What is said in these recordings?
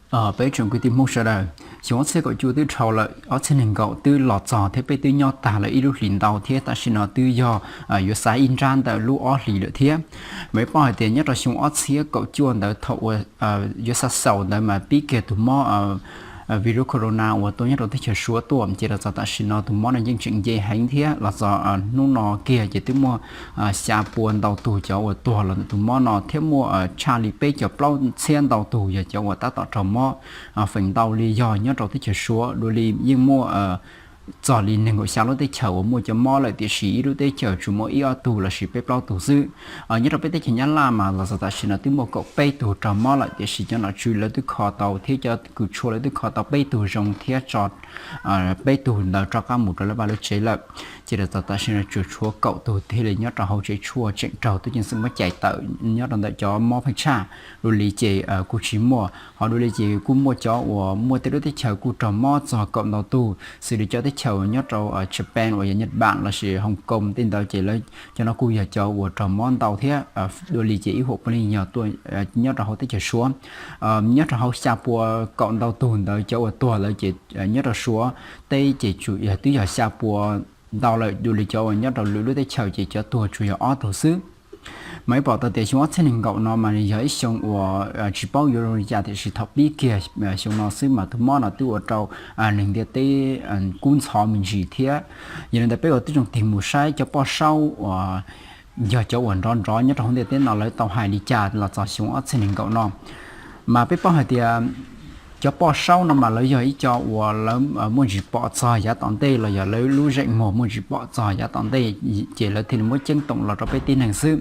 Peb tsoom kwv tij Hmoob sawv daws, xyoo ob txhiab kaum cuaj twb dhau lawm, ob txhiab nees nkaum twb los txog thiab peb twb nyob tag lawm ib lub hlis ntau thiab tam sim no twb yog yuav xav ib nrab ntawm lub ob hlis lawm thiab. Mas peb paub hais tias nyob rau xyoo ob txhiab kaum cuaj ntawd thaum uas yuav xa xaus ntawd mas pib kiag tus mob virus corona uas tuaj nyob rau teb chaws Suav tuaj, ces los txog tam sim no tus mob no yeej tseem nce heev thiab los txog hnub no kiag ces twb muaj xya pua ntau tug cov uas tuag los ntawm tus mob no thiab muaj tshaj li peb caug plaub txhiab ntau tug yog cov uas tab tom raug mob. Feem ntau li yog nyob rau teb chaws Suav dua li yeej muaj txog li nees nkaum xya lub teb chaws uas muaj cov mob lawm tiam sis ib lub teb chaws tsuas muaj ib ob tug los sis peb plaub tug xwb. Nyob rau peb teb chaws Nyab Laj mas los txog tam sim no twb muaj kaum peb tug raug mob lawm tiam sis cov nom tswv lawv twb kho tau thiab cov kws tshuaj lawv twb kho tau peb tug zoo thiab tso peb tug ntawd rov qab mus rau lawv vaj lawv tsev lawm. Ces los txog tam sim no tsuas tshuav kaum tug thiaj li nyob rau hauv tsev tshuaj tseem raug tub ceev xwm muab cais tawm nyob rau ntawm cov mob pheej tshaj. Dua li ces kuj tsis muaj, ho dua li ces kuj muaj cov uas muaj tej lub teb chaws kuj raug mob txog kaum ntau tug xws li cov teb chaws nyob rau Japan uas yog Nyij Pooj los sis Hong Kong tej ntawd ces cov no kuj yog cov uas raug mob ntau thiab. Dua li ces ib huam puav leej yog tuaj nyob rau hauv teb chaws Suav. Nyob rau hauv xya pua kaum ntau tug ntawd cov uas tuag lawm ces nyob rau Suav teb ces tsuas yog twb yog xya pua ntau lawm, dua li cov uas nyob rau lwm lub teb chaws ces cov tuag tsuas yog ob tug xwb. Mas peb pom tau tias xyoo ob txhiab nees nkaum no mas yog ib xyoo uas tsis paub yuav zoo li cas tiam sis thaum pib kiag xyoo no xwb mas tus mob no twb ua rau neeg ntiaj teb kub ntxhov me ntsis thiab. Yog li ntawd peb ua tib zoo tig mus saib cov poj saub uas yog cov uas nrov nrov nyob rau hauv ntiaj teb no lawv tau hais li cas los txog xyoo ob txhiab nees nkaum no. Mas peb paub hais tias cov poj saub no mas lawv yog ib co uas lawv muaj ntsis pom txog yav tom ntej los yog lawv lub zeem muag muaj ntsis pom txog yav tom ntej, ces lawv thiaj li muab ceeb toom los rau peb tib neeg xwb.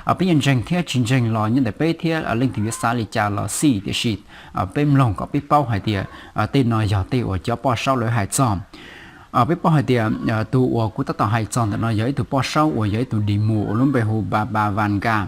Peb yuav ntseeg thiab tsis ntseeg los nyob ntawm peb thiab leej twg yuav xav li cas los xij, tiam sis peb mloog kom peb paub hais tias tej no yog tej uas cov poj saub lawv hais txog. Peb paub hais tias tus uas kuv tab tom hais txog ntawm no yog ib tug poj saub uas yog ib tug dig mus uas lub npe hu Ba Ba Van Ga.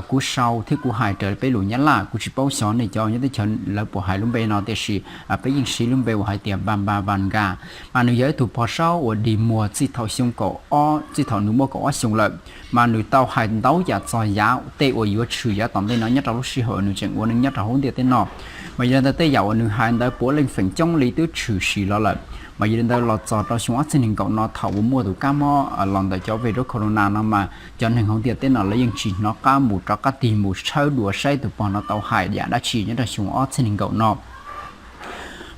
Kuv sau thiab kuv hais raws peb lus Nyab Laj, kuv tsis paub xyov nej cov nyob teb chaws lawv puas hais lub npe no, tiam sis peb yeej siv lub npe uas hais tias Ba Ba Van Ga. Mas nws yog ib tug poj saub uas dig muag txij thaum xyoo kaum ob, txij thaum nws muaj kaum ob xyoo lawm, mas nws tau hais ntau yam txog yav tej uas yuav tshwm yav tom ntej no nyob rau lub sij hawm nws tseem ua neej nyob rau hauv ntiaj teb no. Mas yog li ntawd tej yam uas nws hais ntawd puav leej feem coob li twb tshwm sim los lawm. Mas yog li ntawd los txog rau xyoo ob txhiab nees nkaum no thaum uas muaj tus kab mob los ntawm cov virus corona no mas cov neeg hauv ntiaj teb no lawv yeej tsis hnov qab mus rov qab tig mus tshawb dua saib tus pog no tau hais yam dab tsi nyob rau xyoo ob txhiab nees nkaum no.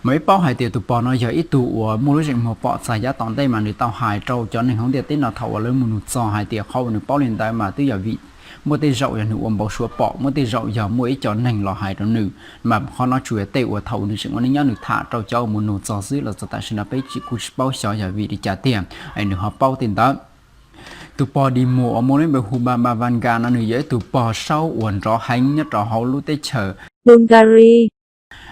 Mas peb paub hais tias tus pog no yog ib tug uas muaj lub zeem muag pom txog yav tom ntej mas nws tau hais rau cov neeg hauv ntiaj teb no thaum uas lawv mus nug txog hais tias qhov uas nws paub li ntawd mas twb yog vim muaj tej zaum yog nws ua npau suav pom, muaj tej zaum yog muaj ib co neeg los hais rau nws. Mas qhov no tsuas yog tej uas thaum uas nws tseem ua neej nyob nws tham rau cov uas mus nug txog xwb, los txog tam sim no peb kuj tsis paub xyov yog vim li cas tiag es nws ho paub tej ntawd. Tus pog dig muag uas muaj lub npe hu Ba Ba Van Ga no nws yog ib tug pog saub uas nrov heev nyob rau hauv lub teb chaws Bulgaria,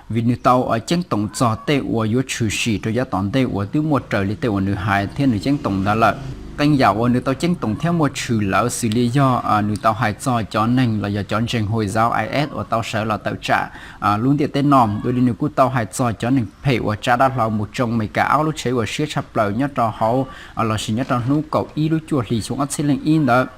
vim nws tau ceeb toom txog tej uas yuav tshwm sim rau yav tom ntej uas twb muaj raws li tej uas nws hais thiab nws ceeb toom ntawd lawm. Qee yam uas nws tau ceeb toom thiab muaj tshwm lawm xws li yog nws tau hais txog cov neeg los yog cov ntseeg Hos Zau I S uas tau sawv los tawm tsam lub ntiaj teb no. Dua li nws kuj tau hais txog cov neeg phem uas tsa dab hlau mus tsoo Amelikas ob lub tsheb uas siab tshaj plaws nyob rau hauv los sis nyob rau hnub kaum ib lub cuaj hli xyoo ob txhiab leej ib ntawd.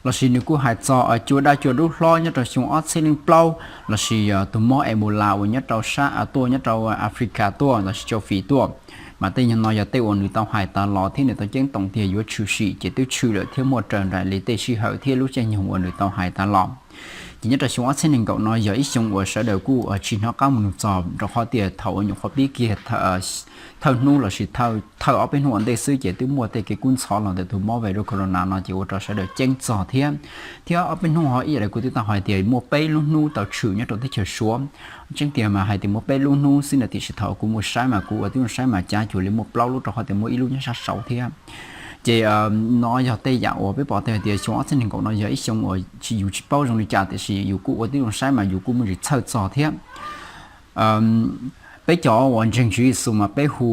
Los sis nws kuj hais txog cua daj cua dub hlob nyob rau xyoo ob txhiab leej plaub, los sis tus mob Ebola uas nyob rau sab tuaj nyob rau Africa tuaj los sis châu Phi tuaj. Mas tej no yog tej uas nws tau hais tas los thiab nws tau ceeb toom tias yuav tshwm sim ces twb tshwm lawm thiab muaj raws nraim li tej sij hawm thiab lub caij nyoog uas nws tau hais tas los. Ces nyob rau xyoo ob txhiab nees nkaum no yog ib xyoo uas sawv daws kuj tsis hnov qab mus nug txog rau qhov tias thaum uas nyuam qhuav pib kiag thawj hnub los sis thawj ob peb hnub ua ntej xwb ces twb muaj tej kev kub ntxhov los ntawm tus mob virus corona no ces ua rau sawv daws ceeb txog thiab. Thiab ob peb hnub ho ib yam li kuv twb tau hais tias muaj peb lub hnub tau tshwm nyob rau teb chaws Suav. Tseeb tiag mas hais tias muaj peb lub hnub xwb na, tiam sis thaum kuv mus saib mas kuv ua tib zoo saib mas cav cuag li muaj plaub lub rau qhov tias muaj ib lub nyob sab saud thiab. Ces no yog tej yam uas peb pom tau hais tias xyoo ob txhiab nees nkaum no yog ib xyoo uas yus tsis paub zoo li cas tiam sis yus kuj ua tib zoo saib mas yus kuj muaj ntsis txhawj txog thiab. Peb cov uas ntseeg Tswv Yexus mas peb hu,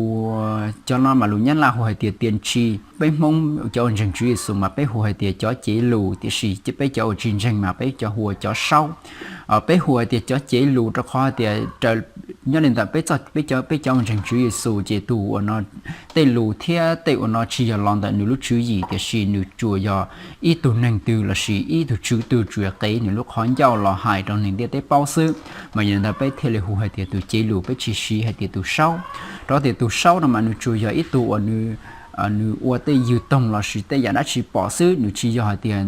cov no mas lus Nyab Laj hu hais tias tiên tri, peb Hmoob cov uas ntseeg Tswv Yexus mas peb hu hais tias cov cev lus, tiam sis peb cov uas tsis ntseeg mas peb cov hu ua cov saub. Peb hu hais tias cov cev lus rau qhov hais tias raws Nyob li ntawm peb txoj peb cov peb cov ntseeg Tswv Yexus ces tus uas no, tej lus thiab tej uas no tsis yog los ntawm nws lub tswv yim, tiam sis nws tsuas yog ib tug neeg twg lossis ib tug tswv twg tsuas qev nws lub qhov ncauj los hais rau neeg ntiaj teb paub xwb. Mas yog li ntawd peb thiaj li hu hais tias tus cev lus, peb tsis siv hais tias tus saub. Rau qhov tias tus saub no mas nws tsuas yog ib tug uas nws nws ua tej yws toog lossis tej yam dab tsi pom xwb, nws tsis yog hais tias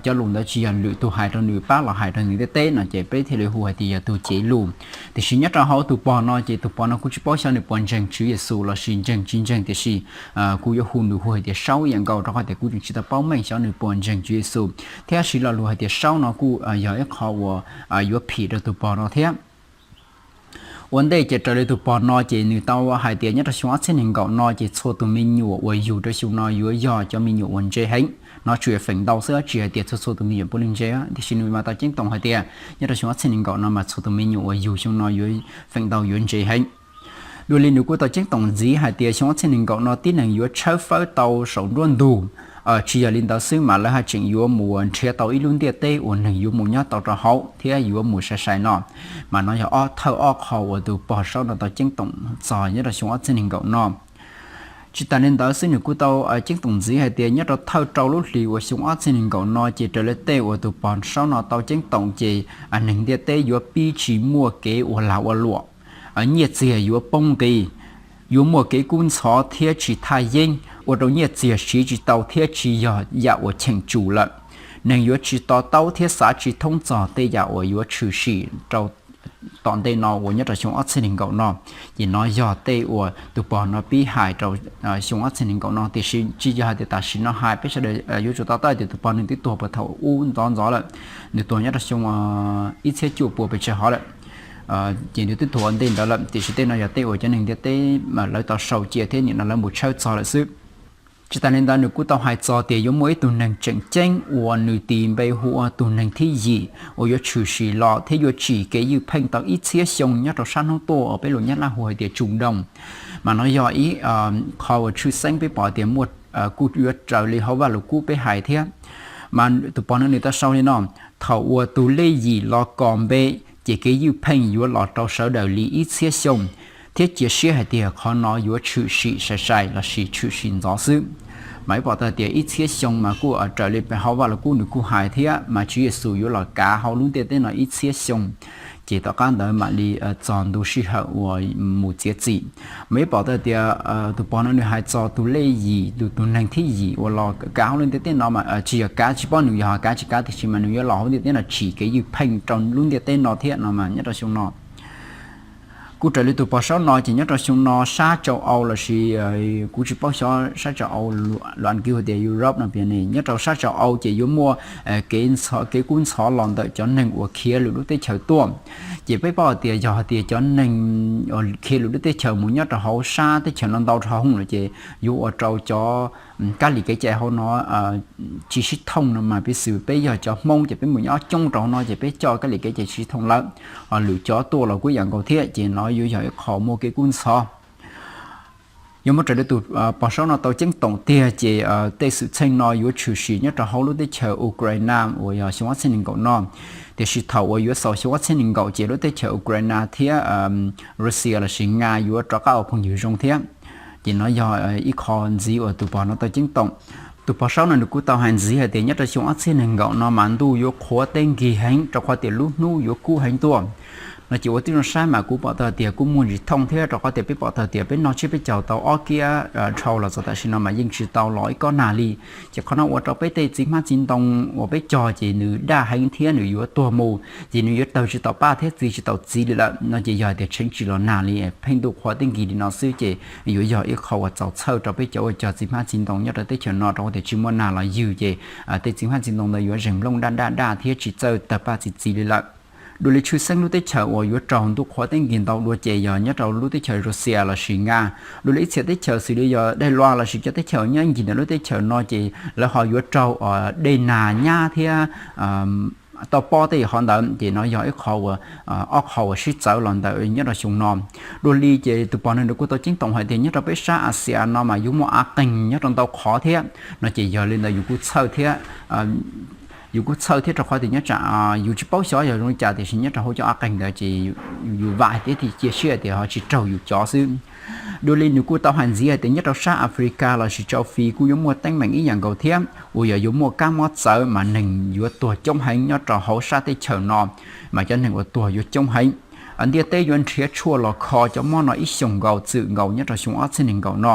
cov lus ntawd tsis yog lwm tus hais rau nws pab los hais rau neeg ntiaj teb no ces peb thiaj li hu hais tias yog tus cev lus. Tiam sis nyob rau hauv tus pog no ces tus pog no kuj tsis paub xyov nws puas ntseeg Tswv Yexus lossis ntseeg tsis ntseeg, tiam sis kuv yuav hu nws hu hais tias saub ib yam nkaus, rau qhov tias kuv tseem tsis tau paub meej xyov nws puas ntseeg Tswv Yexus thiab siv lo lus hais tias saub no kuj yog ib qho uas yuav phim rau tus pog no thiab. Ua ntej ces raws li tus pog no ces nws tau hais tias nyob rau xyoo ob txhiab nees nkaum no ces txhua tus me nyuam uas yug rau xyoo no yuav yog cov me nyuam uas ntse heev. No tsuas yog feem ntau xwb, tsis hais tias txhua txhua tus me nyuam puav leej ntse, tiam sis nws mas tau ceeb toom hais tias nyob rau xyoo ob txhiab nees nkaum no mas txhua tus me nyuam uas yug xyoo no yuav feem ntau yuav ntse heev. Dua li nws kuj tau ceeb toom ntxiv hais tias xyoo ob txhiab nees nkaum no tib neeg yuav tshawb fawb tau saum nruab ntug. Tsis yog li ntawd xwb mas lawv haj tseem yuav mus nrhiav tau ib lub ntiaj teb uas neeg yuav mus nyob tau rau hauv thiab yuav mus sai sai no. Mas no yog ob thawj ob qho uas tus pog saub no tau ceeb toom txog nyob rau xyoo ob txhiab nees nkaum no. Tsis tas li ntawd xwb nws kuj tau ceeb toom ntxiv hais tias nyob rau thawj rau lub hlis uas xyoo ob txhiab nees nkaum no ces raws li tej uas tus pog saub no tau ceeb toom ces neeg ntiaj teb yuav pib tsis muaj kev ua lag ua luam, nyiaj txiag yuav poob nqi, yuav muaj kev kub ntxhov thiab tsis thaj yeeb, ua rau nyiaj txiag siv tsis tau thiab tsis yog yam uas cheem tsum lawm. Neeg yuav tsis to taub thiab xav tsis thoob txog tej yam uas yuav tshwm sim rau tom ntej no uas nyob rau xyoo ob txhiab nees nkaum no. Ces no yog tej uas tus pog no pib hais rau xyoo ob txhiab nees nkaum no, tiam sis tsis yog hais tias tam sim no hais, peb sawv daws yuav tsum to taub tias tus pog nws twb tuag puag thaum ub ntxov ntxov lawm. Nws tuag nyob rau xyoo ib txhiab cuaj puas pes tsawg hov lawm. Ces nws twb tuag ua ntej ntawd lawm, tiam sis tej no yog tej uas cov neeg ntiaj teb lawv tau sau cia thiab nim no lawv mus tshawb txog lawm xwb. Tsis tas li ntawd nws kuj tau hais txog tias yuav muaj ib tug neeg tseem ceeb uas nws tis npe hu ua tus neeg thib yim uas yuav tshwm sim los thiab yuav tsim kev ywj pheej tau ib txhiab xyoo nyob rau sab hnub tuaj uas peb lus Nyab Laj hu hais tias tsum doos. Mas no yog ib qho uas tshwj xeeb peb pom tias muaj, kuj yuav raws li hauv Vaj Lug Kub peb hais thiab. Mas tus pog no nws tau sau li no: Thaum uas tus lej yim los kos npe, ces kev ywj pheej yuav los rau sawv daws li ib txhiab xyoo, thiab cia siab hais tias qhov no yuav tshwm sim sai sai lossis tshwm sim ntxov xwb. Mas peb pom tau tias ib txhiab xyoo mas kuj raws li hauv Vaj Lug Kub nws kuj hais thiab, mas Tswv Yexus yuav los kav hauv lub ntiaj teb no ib txhiab xyoo, ces tom qab ntawd mam li txog ntu sij hawm uas mus txiav txim. Mas peb pom tau tias tus pog no nws hais txog tus lej yim, tus tus neeg thib yim uas los kav hauv lub ntiaj teb no mas tsis yog kav, tsis paub nws yog kav tsis kav, tiam sis mas nws yuav los hauv ntiaj teb no tsim kev ywj pheej rau lub ntiaj teb no thiab no mas nyob rau xyoo no. Kuj raws li tus pog saub no ces nyob rau xyoo no sab Tsau Au lossis, kuv tsis paub xyov sab Tsau Au, lus Askiv hu tias Europe no, nyob rau sab Tsau Au ces yuav muaj kev kub ntxhov los ntawm cov neeg uas khiav lwm lub teb chaws tuaj. Ces peb paub tias yog hais tias cov neeg khiav lwm lub teb chaws mus nyob rau hauv sab teb chaws no ntau dhau lawm ces yuav ua rau cov kab lis kev cai hauv no tsis sib thooj no mas piv xws peb yog cov Hmoob ces peb mus nyob coob rau hauv no ces peb coj kab lis kev cai tsis sib thooj lawm. Lwm cov tuaj los kuj ib yam nkaus thiab, ces no yuav yog ib qho muaj kev kub ntxhov. Yuav muab raws li tus pog saub no tau ceeb toom tiag ces tej xwm txheej no yuav tshwm sim nyob rau hauv lub teb chaws Ukraine uas yog xyoo ob txhiab nees nkaum no. Tiam sis thaum uas yuav xaus xyoo ob txhiab nees nkaum ces lub teb chaws Ukraine thiab Russia lossis Nga yuav rov qab ua phooj ywg zoo thiab. Ces no yog ib qho ntxiv uas tus pog no tau ceeb toom. Tus pog saub no nws kuj tau hais ntxiv hais tias nyob rau xyoo ob txhiab nees nkaum no mas ntuj yuav qhuav teb nkig heev rau qhov tias lub hnub yuav kub heev tuaj. No ces ua tib zoo saib mas kuv pom tau tias kuj muaj ntsis thooj thiab, rau qhov tias peb pom tau tias peb noj tsiab peb caug tau ob kiab dhau los txog tam sim no mas yeej tsis tau los ib kob nag li. Ces qhov no ua rau peb tej txiv hmab txiv ntoo uas peb cog ces nws daj heev thiab nws yuav tuag mus, ces nws yuav tawg tsis tau paj thiab txi tsis tau txiv li lawm. No ces yog hais tias tseem tsis los nag li, pheej ntuj qhuav teb nkig li no xwb ces yuav yog ib qho uas txaus txhawj rau peb cov uas cog txiv hmab txiv ntoo nyob rau teb chaws no, rau qhov tias tsis muaj nag los ywg ces tej txiv hmab txiv ntoo ntawd yuav zeem nplooj daj daj daj thiab tsis txawj tawg paj txi txiv li lawm. Dua li tshwj xeeb lub teb chaws uas yuav raug ntuj qhuav teb nkig ntau dua ces yog nyob rau lub teb chaws Russia lossis Nga. Dua li ib txhia teb chaws xws li yog Daig Luas lossis cov teb chaws nyob ncig ntawm lub teb chaws no ces lawv ho yuav raug dej nag nyab thiab toj pob tej qhov ntawd, ces no yog ib qho uas, ob qho uas sib txawv los ntawm nyob rau xyoo no. Dua li ces tus pog no nws kuj tau ceeb toom hais tias nyob rau peb sab Axias no mas yuav muaj av qeeg nyob rau ntau qhov thiab. No ces yog li ntawd yus kuj txhawj thiab. Yus kuj txhawj thiab rau qhov tias nyob tsam yus tsis paub xyov yog zoo li cas tiam sis nyob rau hauv cov a qeeg ntawd ces yus vam thiab cia siab tias ho tsis raug yus cov xwb. Dua li nws kuj tau hais ntxiv hais tias nyob rau sab Africa lossis Châu Phi kuj yuav muaj teeb meem ib yam nkaus thiab uas yog yuav muaj kab mob txawv mas neeg yuav tuag coob heev nyob rau hauv sab teb chaws no, mas cov neeg uas tuag yuav coob heev. Ntiaj teb yuav nrhiav tshuaj los kho cov mob no ib xyoos nkaus txwm nkaus nyob rau xyoo ob txhiab nees nkaum no.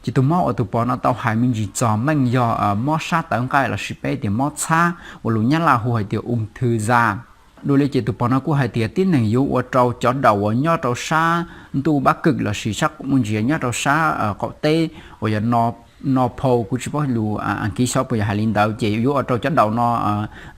Ces tus mob uas tus pog no tau hais me ntsis txog meej yog mob sab tawv nqaij lossis peb tias mob txhab uas lus Nyab Laj hu hais tias ung thư da. Dua li ces tus pog no kuj hais tias tib neeg yuav ua rau cov daus uas nyob rau sab ntuj Bắc Cực lossis sab muaj ntsis nyob rau sab qaum teb uas yog North Pole, kuv tsis paub lus Askiv xyov puas yog hais li ntawd, ces yuav ua rau cov daus no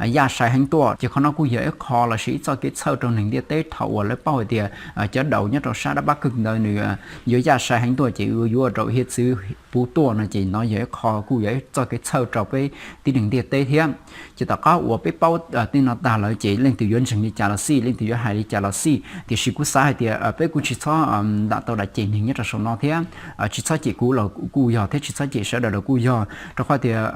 yaj sai heev tuaj. Ces qhov no kuj yog ib qho lossis ib txoj kev txhawj rau neeg ntiaj teb thaum uas lawv paub hais tias cov daus nyob rau sab dab Bắc Cực ntawd nws yuav yaj sai heev tuaj ces yuav ua rau hiav txwv puv tuaj no ces no yog ib qho kuj yog ib txoj kev txhawj rau peb tib neeg ntiaj teb thiab. Ces tom qab uas peb paub tej no tag lawm ces leej twg yuav ntseeg li cas los xij, leej twg yuav hais li cas los xij, tiam sis kuv xav hais tias peb kuj tsis txhob ntam tau dam cem neeg nyob rau saum no thiab tsis txhob cem kuv los kuj yog thiab tsis txhob cem sawv daws los kuj yog, rau qhov tias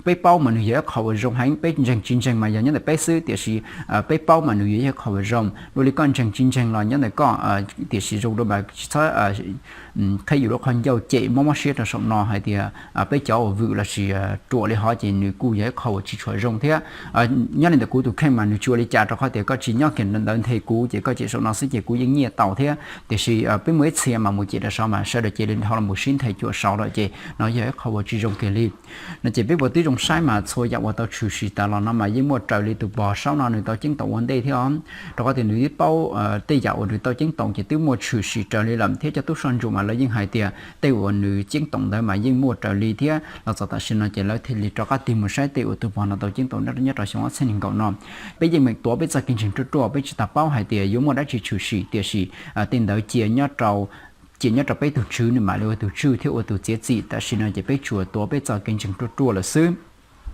peb paub mas nws yog ib qho uas zoo heev, peb ntseeg tsis ntseeg mas yog nyob ntawm peb xwb, tiam sis peb paub mas nws yog ib qho uas zoo. Dua li koj ntseeg tsis ntseeg los nyob ntawm koj, tiam sis zoo dua mas tsis txhob qhib yus lub qhov ncauj cem mob mob siab rau saum no hais tias peb cov uas vwm lossis ruam li hov ces nws kuj yog ib qho uas tsis tshua zoo thiab. Nyob li ntawm kuv tus kheej mas nws tsis ua li cas rau qhov tias koj tsis nyob kiag ntawd nthe kuv ces koj cem saum no xwb ces kuv yeej nyiaj tau thiab, tiam sis peb muaj ib txhia mas mus cem rau saud mas sawv daws cia li dhau los mus sib nthe cuam saud lawm ces no yog ib qho uas tsis zoo kiag li. No ces peb puas twb zoo saib mas txhua yam uas tau tshwm sim tas los no mas yeej muaj raws li tus pog saub no nws tau ceeb toom ua ntej thiab os, rau qhov tias nws twb paub tej yam uas nws tau ceeb toom ces twb muaj tshwm sim raws li lawm thiab cov tub soj ntsuam mas lawv yeej hais tias tej uas nws ceeb toom ntawd mas yeej muaj raws li thiab. Los txog tam sim no ces lawv thiaj li rov qab tig mus saib tej uas tus pog no tau ceeb toom nyob rau xyoo ob txhiab nees nkaum no. Peb yeej meem tuav peb txoj kev ntseeg ruaj ruaj, peb tsis tas paub hais tias yuav muaj dab tsi tshwm sim, tiam sis tej ntawd cia nyob rau, cia nyob rau peb tus Tswv nws mam li ua tus tswj thiab ua tus txiav txim. Tam sim no ces peb tsuas tuav peb txoj kev ntseeg ruaj ruaj lawm xwb.